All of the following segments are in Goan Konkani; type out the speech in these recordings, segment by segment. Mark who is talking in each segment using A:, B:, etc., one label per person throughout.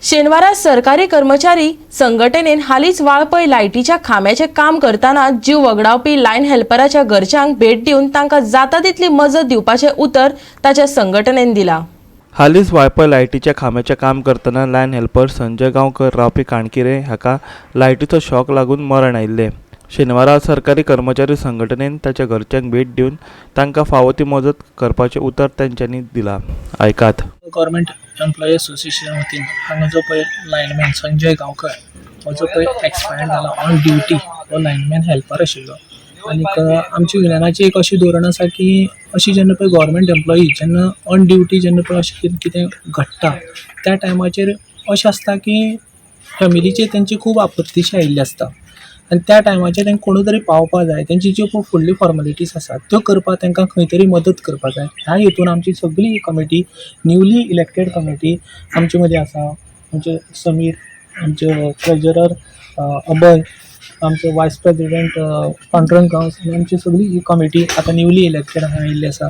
A: शेनवारा सरकारी कर्मचारी संघटनेन हालींच वाळपय लायटीच्या खांब्याचें काम करतना जीव वगडावपी लायन हेल्पराच्या घरच्यांक भेट दिवन तांकां जाता तितली मजत दिवपाचें उतर ताच्या संघटनेन दिलां.
B: हालींच वाळपय लायटीच्या खांब्याचें काम करतना लायन हेल्पर संजय गांवकर रावपी काणकिरे हाका लायटीचो शॉक लागून मरण आयिल्लें. शेनवारा सरकारी कर्मचारी संघटनेन ताच्या घरच्यांक भेट दिवन तांकां फावो ती मजत करपाचें उतर तांच्यांनी दिलां. आयकात.
C: गव्हर्मेंट एम्प्लॉई असोसिएशन वतीन हांगा जो पळय लायनमॅन संजय गांवकर हो जो पळय एक्सपायर्ड जाला ऑन ड्युटी, हो लायनमॅन हेल्पर आशिल्लो. आनीक आमची युनियनाची एक अशी धोरण आसा की अशी जेन्ना पळय गव्हर्मेंट एम्प्लॉई जेन्ना ऑन ड्युटी जेन्ना पळय अशें कितें कितें घडटा, त्या टायमाचेर अशें आसता की फॅमिलीचेर तेंची खूब आपत्तीशी आयिल्ली आसता आनी त्या टायमाचेर तांकां कोणूय तरी पावपा जाय. तेंची ज्यो पळय फुडल्यो फॉर्मेलिटीज आसात त्यो करपाक तांकां खंय तरी मदत करपा जाय. ह्या हेतून आमची सगळी कमिटी, न्यूली इलेक्टेड कमिटी आमचे मदीं आसा. आमचे समीर, आमचे ट्रेजरर अभय, आमचो वायस प्रेजिडेंट पांडुरंग गांवस आनी आमची सगळी ही कमिटी आतां न्यूली इलेक्टेड हांगा आयिल्ली आसा.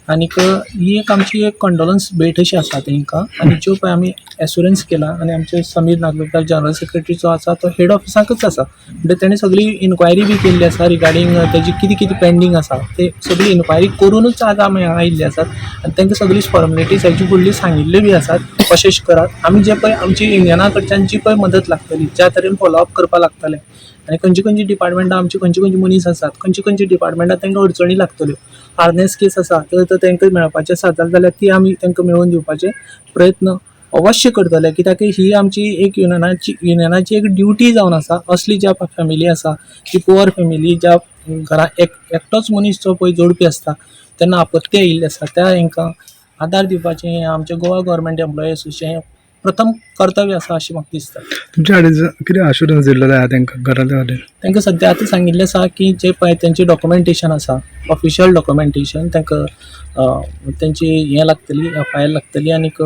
C: आनीक ही एक आमची एक कंडोलन्स भेट अशी आसा तांकां. आनी ज्यो पळय आमी एश्युरन्स केला आनी आमचे समीर नागवेकर जनरल सेक्रेटरी जो आसा तो हेड ऑफिसाकच आसा, म्हणटा तेणें सगळी इन्क्वायरी बी केल्ली आसा रिगार्डींग तेजी कितें कितें पेंडींग आसा ते सगळी इन्क्वायरी करुनूच आज आमी हांगा आयिल्ले आसात. आनी तांकां सगळी फॉर्मेलिटीज हेची फुडली सांगिल्ल्यो बी आसात, अशें अशें करात. आमी जे पळय आमची युनियना कडच्यान जी पळय मदत लागतली, ज्या तरेन फॉलोअप करपाक लागतलें आनी खंयची खंयची डिपार्टमेंटां आमची खंयची खंयची मनीस आसात, खंयची खंयची डिपार्टमेंटां तांकां अडचणी लागतल्यो, हार्नेस केस आसा तर तर तांकां मेळपाचें आसा जाल्यार ती आमी तांकां मेळोवन दिवपाचे प्रयत्न अवश्य करतले, कित्याक ही आमची एक युनियनाची एक ड्युटी जावन आसा. असली ज्या फॅमिली आसा ती पुअर फॅमिली, ज्या घरा एक एकटोच मनीस जो पळय जोडपी आसता, तेन्ना आपत्ती आयिल्ली आसा, त्या हेंकां आदार दिवपाचें हें आमचें गोवा गव्हर्मेंट एम्प्लॉई एसोसिएशन प्रथम कर्तव्य आसा अशें म्हाका दिसता.
D: तुमच्या कडेन कितें आश्युरन्स दिल्लें आहा तांकां घरांतल्या कडेन?
C: तांकां सद्या आतां सांगिल्लें आसा की जें पळय तेंचें डॉक्युमेंटेशन आसा, ऑफिशियल डॉक्युमेंटेशन, तांकां तेंची हें लागतली, एफआयआर लागतली आनीक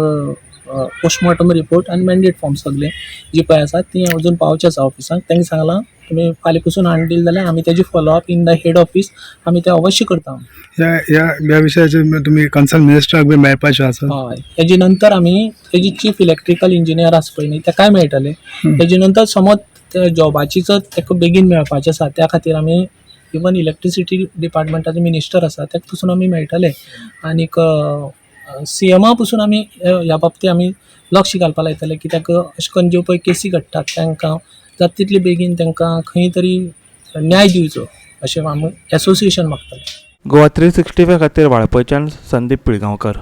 C: पोस्टमॉर्टम रिपोर्ट आनी मॅन्डेट फॉर्म सगळे जी पळय आसा ती अजून पावचे आसा ऑफिसाक. तांकां सांगलां, तुमी फाल्यां पसून हाडून दिली जाल्यार आमी तेजी follow up in the head office आमी तें अवश्य करता.
D: ह्या ह्या ह्या विशयाचेर तुमी कन्सर्न मिनिस्टराक बी मेळपाचें आसा?
C: हय, तेजे नंतर आमी तेजी चीफ इलेक्ट्रिकल इंजिनियर आसा पळय न्ही, तेकाय मेळटले. तेजे नंतर समज त्या जॉबाची जर ताका बेगीन मेळपाचें आसा, त्या खातीर आमी इवन इलेक्ट्रिसिटी डिपार्टमेंटाचो मिनिस्टर आसा ताका पसून आमी मेळटले आनीक सीएमा पसून आमी ह्या बाबतींत आमी लक्ष घालपा लायतले, कित्याक अशें करून ज्यो पळय केसी घडटात तांकां जाता तितले बेगीन तांकां खंय तरी न्याय दिवचो अशें आमी एसोसिएशन मागतलें.
B: गोवा 365 खातीर वाळपयच्यान संदीप पिळगांवकर.